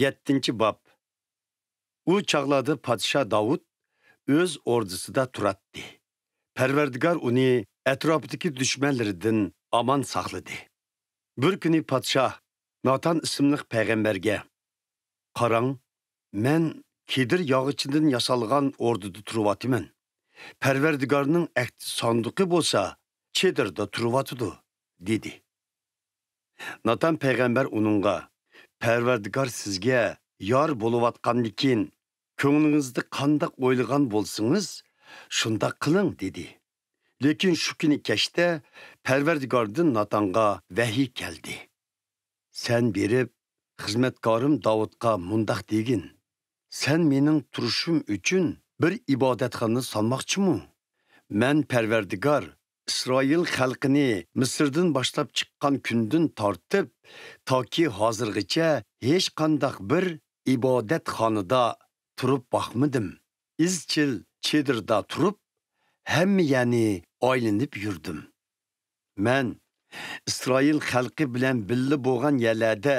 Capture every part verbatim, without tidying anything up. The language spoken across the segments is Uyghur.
يەتتىنچى باب. ئۇ چاغلاردا پادىشاھ داۋۇت ئۆز ئوردىسىدا تۇراتتى. پەرۋەردىگار ئۇنى ئەتراپىدىكى دۈشمەنلىرىدىن ئامان ساقلىدى. بىر كۈنى پادىشاھ ناتان ئىسىملىق پەيغەمبەرگە، «قاراڭ، مەن كېدىر ياغىچىدىن ياسالغان ئوردىدا تۇرۇۋاتىمەن. پەرۋەردىگارنىڭ ئەھدى ساندۇقى بولسا چېدىردا تۇرۇۋاتىدۇ» دېدى. ناتان پەيغەمبەر ئۇنىڭغا، «پەرۋەردىگار سىزگە يار بولۇۋاتقاندىكىن، كۆڭلىڭىزدە قانداق ئويلىغان بولسىڭىز، شۇنداق قىلىڭ» دېدى. لېكىن شۇ كۈنى كەچتە پەرۋەردىگاردىن ناتانغا ۋەھىي كەلدى. «سەن بېرىپ، خىزمەتكارىم داۋۇتقا مۇنداق دېگىن، سەن مېنىڭ تۇرۇشۇم ئۈچۈن بىر ئىبادەتخانا سالماقچىمۇ؟ مەن پەرۋەردىگار ئىسرائىل خەلقىنى مىسىردىن باشلاپ چىققان كۈندىن تارتىپ، تاكى ھازىرغىچە ھېچقانداق بىر ئىبادەتخانىدا تۇرۇپ باقمىدىم. ئىزچىل چېدىردا تۇرۇپ، ھەممە يەرنى ئايلىنىپ يۈردۈم. مەن ئىسرائىل خەلقى بىلەن بىللە بولغان يەرلەردە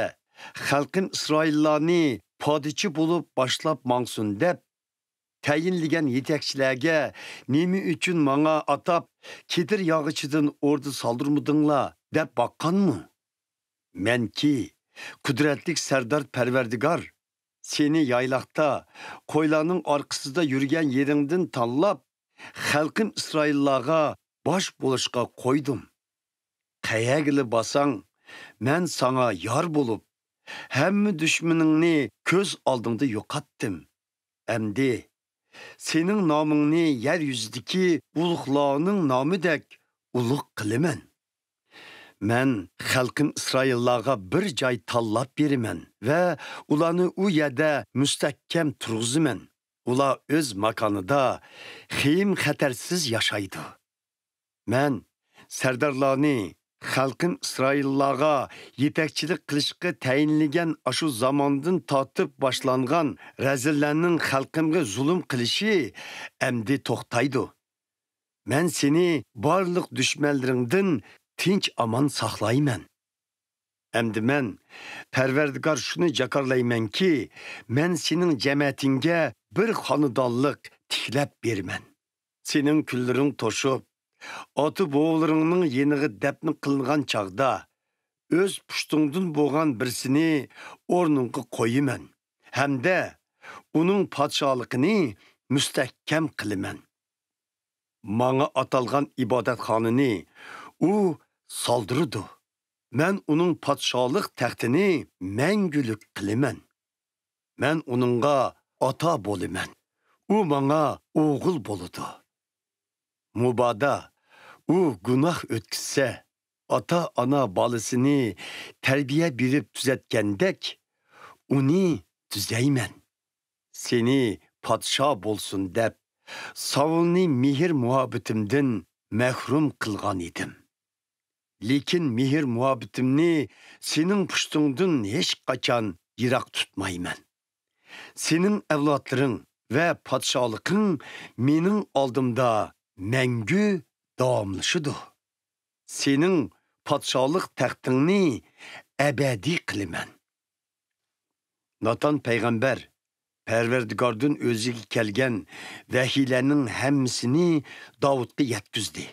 خەلقىم ئىسرائىللارنى پادىچى بولۇپ باشلاپ ماڭسۇن دەپ، تەيىنلىگەن يېتەكچىلەرگە نېمە ئۈچۈن ماڭا ئاتاپ كېدىر ياغىچىدىن ئوردا سالدۇرمىدىڭلار دەپ باققانمۇ؟ مەنكى، قۇدرەتلىك سەردار پەرۋەردىگار، سېنى يايلاقتا، قويلارنىڭ ئارقىسىدا يۈرگەن يېرىڭدىن تاللاپ، خەلقىم ئىسرائىللارغا باش بولۇشقا قويدۇم. قەيەرگىلا بارساڭ، مەن ساڭا يار بولۇپ، ھەممە دۈشمىنىڭنى كۆز ئالدىڭدا يوقاتتىم. ئەمدى سېنىڭ نامىڭنى يەر يۈزىدىكى ئۇلۇغلارنىڭ نامىدەك ئۇلۇغ قىلىمەن. مەن خەلقىم ئىسرائىللارغا بىر جاي تاللاپ بېرىمەن ۋە ئۇلارنى ئۇ يەردە مۇستەھكەم تۇرغۇزىمەن. ئۇلار ئۆز ماكانىدا خېيىم-خەتەرسىز ياشايدۇ. مەن سەردارلارنى خەلقىم ئىسرائىللارغا يېتەكچىلىك قىلىشقا تەيىنلىگەن ئاشۇ زاماندىن تارتىپ باشلانغان رەزىللەرنىڭ خەلقىمگە زۇلۇم قىلىشى ئەمدى توختايدۇ. مەن سېنى بارلىق دۈشمەنلىرىڭدىن تىنچ-ئامان ساقلايمەن. ئەمدى مەن پەرۋەردىگار شۇنى جاكارلايمەنكى، مەن سېنىڭ جەمەتىڭگە بىر خانىدانلىق تىكلەپ بېرىمەن. سېنىڭ كۈنلىرىڭ توشۇپ، ئاتا-بوۋىلىرىڭنىڭ يېنىغا دەپنە قىلىنغان چاغدا، ئۆز پۇشتۇڭدىن بولغان بىرسىنى ئورنۇڭغا قويىمەن ھەمدە ئۇنىڭ پادىشاھلىقىنى مۇستەھكەم قىلىمەن. ماڭا ئاتالغان ئىبادەتخانىنى ئۇ سالدۇرىدۇ. مەن ئۇنىڭ پادىشاھلىق تەختىنى مەڭگۈلۈك قىلىمەن. مەن ئۇنىڭغا ئاتا بولىمەن. ئۇ ماڭا ئوغۇل بولىدۇ. مۇبادا ئۇ گۇناھ ئۆتكۈزسە، ئاتا-ئانا بالىسىنى تەربىيە بېرىپ تۈزەتكەندەك، ئۇنى تۈزەيمەن. سېنى پادىشاھ بولسۇن دەپ، ساۋۇلنى مېھىر-مۇھەببىتىمدىن مەھرۇم قىلغان ئىدىم. لېكىن مېھىر-مۇھەببىتىمنى سېنىڭ پۇشتۇڭدىن ھېچقاچان يىراق تۇتمايمەن. سېنىڭ ئەۋلادلىرىڭ ۋە پادىشاھلىقىڭ مېنىڭ ئالدىمدا مەڭگۈ داۋاملىشىدۇ. سېنىڭ پادىشاھلىق تەختىڭنى ئەبەدىي قىلىمەن. ناتان پەيغەمبەر پەرۋەردىگاردىن ئۆزىگە كەلگەن ۋەھىيلەرنىڭ ھەممىسىنى داۋۇتقا يەتكۈزدى.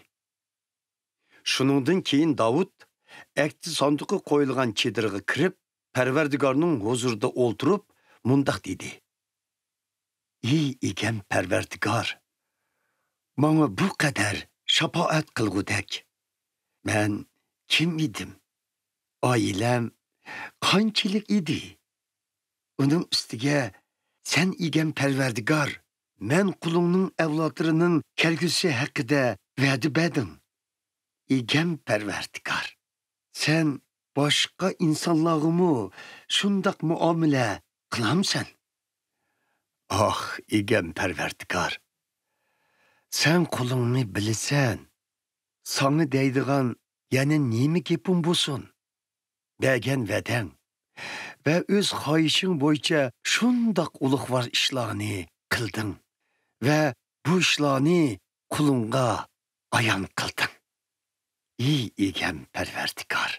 شۇنىڭدىن كېيىن داۋۇت ئەھدى ساندۇقى قويۇلغان چېدىرغا كىرىپ، پەرۋەردىگارنىڭ ھۇزۇرىدا ئولتۇرۇپ، مۇنداق دېدى: «ئى ئىگەم پەرۋەردىگار، ماڭا بۇ قەدەر شاپائەت قىلغۇدەك مەن كىم ئىدىم؟ ئائىلەم قانچىلىك ئىدى؟ ئۇنىڭ ئۈستىگە سەن ئىگەم پەرۋەردىگار، مەن قۇلۇڭنىڭ ئەۋلادلىرىنىڭ كەلگۈسى ھەققىدە ۋەدە بەردىڭ. ئىگەم پەرۋەردىگار، سەن باشقا ئىنسانلارغىمۇ شۇنداق مۇئامىلە قىلامسەن؟ ئاھ، ئىگەم پەرۋەردىگار، سەن قۇلۇڭنى بىلىسەن. ساڭا دەيدىغان يەنە نېمە گېپىم بولسۇن؟ بەرگەن ۋەدەڭ ۋە ئۆز خاھىشىڭ بويىچە شۇنداق ئۇلۇغۋار ئىشلارنى قىلدىڭ ۋە بۇ ئىشلارنى قۇلۇڭغا ئايان قىلدىڭ. ئى ئىگەم پەرۋەردىگار،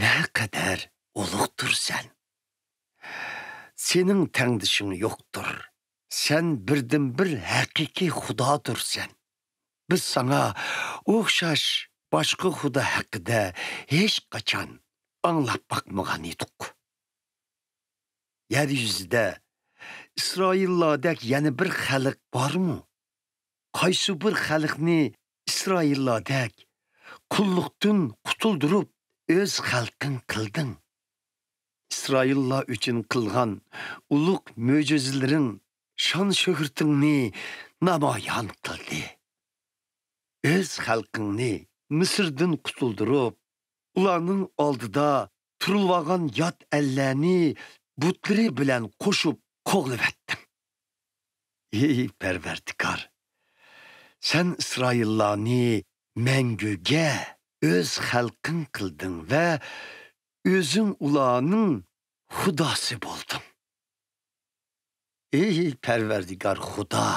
نەقەدەر ئۇلۇغدۇرسەن! سېنىڭ تەڭدىشىڭ يوقتۇر. سەن بىردىنبىر ھەقىقىي خۇدادۇرسەن. بىز ساڭا ئوخشاش باشقا خۇدا ھەققىدە ھېچقاچان ئاڭلاپ باقمىغان ئىدۇق. يەر يۈزىدە ئىسرائىللاردەك يەنە بىر خەلق بارمۇ؟ قايسى بىر خەلقنى ئىسرائىللاردەك قۇللۇقتىن قۇتۇلدۇرۇپ، ئۆز خەلقىڭ قىلدىڭ؟ ئىسرائىللار ئۈچۈن قىلغان ئۇلۇغ مۆجىزىلىرىڭ شان-شۆھرىتىڭنى نامايان قىلدى. ئۆز خەلقىڭنى مىسىردىن قۇتۇلدۇرۇپ، ئۇلارنىڭ ئالدىدا تۇرۇلۇۋالغان يات ئەللەرنى بۇتلىرى بىلەن قوشۇپ قوغلىۋەتتىڭ. ئى پەرۋەردىگار، سەن ئىسرائىللارنى مەڭگۈگە ئۆز خەلقىڭ قىلدىڭ ۋە ئۆزۈڭ ئۇلارنىڭ خۇداسى بولدۇڭ. ئى پەرۋەردىگار خۇدا،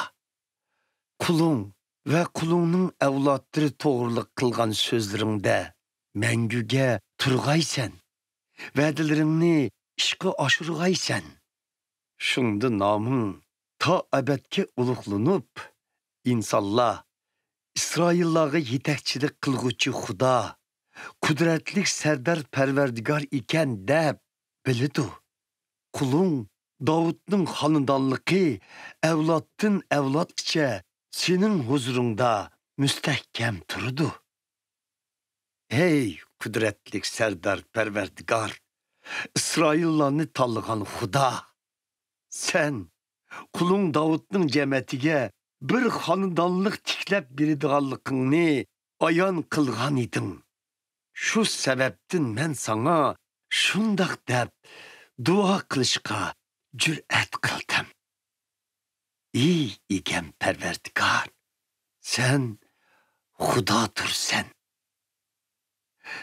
قۇلۇڭ ۋە قۇلۇڭنىڭ ئەۋلادلىرى توغرىلىق قىلغان سۆزلىرىڭدە مەڭگۈگە تۇرغايسەن، ۋەدىلىرىڭنى ئىشقا ئاشۇرغايسەن. شۇندا نامىڭ تا ئەبەدكە ئۇلۇغلىنىپ، ئىنسانلار ئىسرائىللارغا يېتەكچىلىك قىلغۇچى خۇدا، قۇدرەتلىك سەردار پەرۋەردىگار ئىكەن دەپ بىلىدۇ. قۇلۇڭ داۋۇتنىڭ خانىدانلىقى ئەۋلادتىن ئەۋلادقىچە سېنىڭ ھۇزۇرۇڭدا مۇستەھكەم تۇرىدۇ. ھەي، قۇدرەتلىك سەردار پەرۋەردىگار، ئىسرائىللارنى تاللىغان خۇدا! سەن قۇلۇڭ داۋۇتنىڭ جەمەتىگە بىر خانىدانلىق تىكلەپ بېرىدىغانلىقىڭنى ئايان قىلغان ئىدىڭ. شۇ سەۋەبتىن مەن ساڭا شۇنداق دەپ دۇئا قىلىشقا جۈرئەت قىلدىم. ئى ئىگەم پەرۋەردىگار، سەن خۇدادۇرسەن.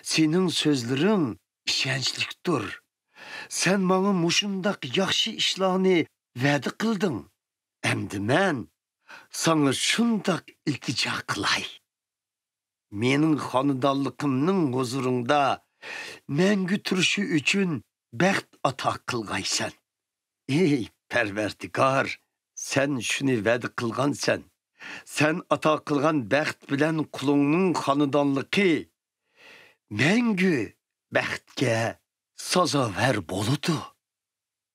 سېنىڭ سۆزلىرىڭ ئىشەنچلىكتۇر. سەن ماڭا مۇشۇنداق ياخشى ئىشلارنى ۋەدە قىلدىڭ. ئەمدى مەن ساڭا شۇنداق ئىلتىجا قىلاي. مېنىڭ خانىدانلىقىمنىڭ ھۇزۇرۇڭدا مەڭگۈ تۇرۇشى ئۈچۈن بەخت ئاتا قىلغايسەن. ئى پەرۋەردىگار، سەن شۇنى ۋەدە قىلغانسەن. سەن ئاتا قىلغان بەخت بىلەن قۇلۇڭنىڭ خانىدانلىقى مەڭگۈ بەختكە سازاۋەر بولىدۇ.